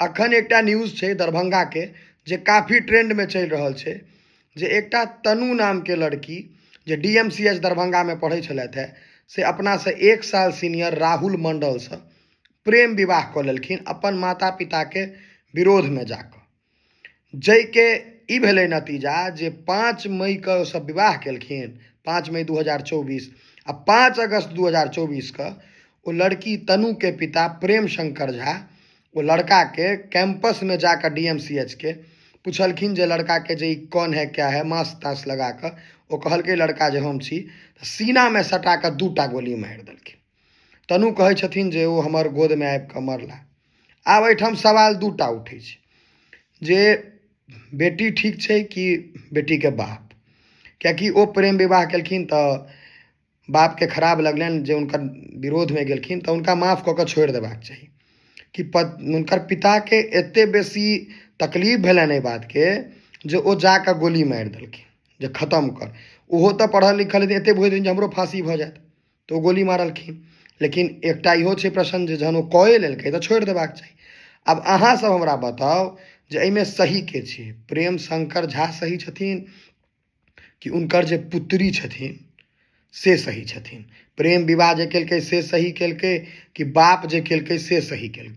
अखन एकटा न्यूज छै दरभंगाके जे काफी ट्रेंडमे चलि रहल छै, जे एकटा तनु नामके लड़की जे DMCH दरभंगामे पढ़ै छलथि हे, से अपनासँ 1 साल सीनियर राहुल मंडलसँ प्रेम विवाह कऽ लेलखिन अपन माता पिताके विरोधमे जाकऽ। जाहिके ई भेलै नतीजा जे 5 मईके ओसभ विवाह केलखिन, 5 मई 2024, आ 5 अगस्त 2024के ओ लड़की तनुके पिता प्रेम शंकर झा ओ लड़काके कैंपसमे जाकऽ DMCH के पुछलखिन जे लड़काके जे ई कौन है क्या है, मास्क तास्क लगाकऽ। ओ कहलकै लड़का जे हम छी, तऽ सीनामे सटा कऽ 2टा गोली मारि देलखिन। तनु कहै छथिन जे ओ हमर गोदमे आबि कऽ मरला। आब एहिठाम सवाल 2टा उठै छै, जे बेटी ठीक छै कि बेटीके बाप? कियाकि ओ प्रेम विवाह केलखिन तऽ बापके खराब लगलनि जे हुनकर विरोधमे गेलखिन, तऽ हुनका माफ कऽ कऽ छोड़ि देबाक चाही। कि हुनकर पिताके एते बेसी तकलीफ भेलनि एहि बातके जे ओ जाकऽ गोली मारि देलखिन जे खतम कर। ओहो तऽ पढ़ल लिखल हेथिन, एते बुझैत हेथिन जे हमरो फाँसी भऽ जायत, तऽ ओ गोली मारलखिन। लेकिन एकटा इहो छै प्रश्न जे जहन ओ कए लेलकै तऽ छोड़ि देबाक चाही। आब अहाँ सब हमरा बताउ जे एहिमे सही के छै? प्रेम शंकर झा सही छथिन कि हुनकर जे पुत्री छथिन से सही छथिन? प्रेम विवाह जे केलकै से सही केलकै कि बाप जे केलकै से सही केलकै?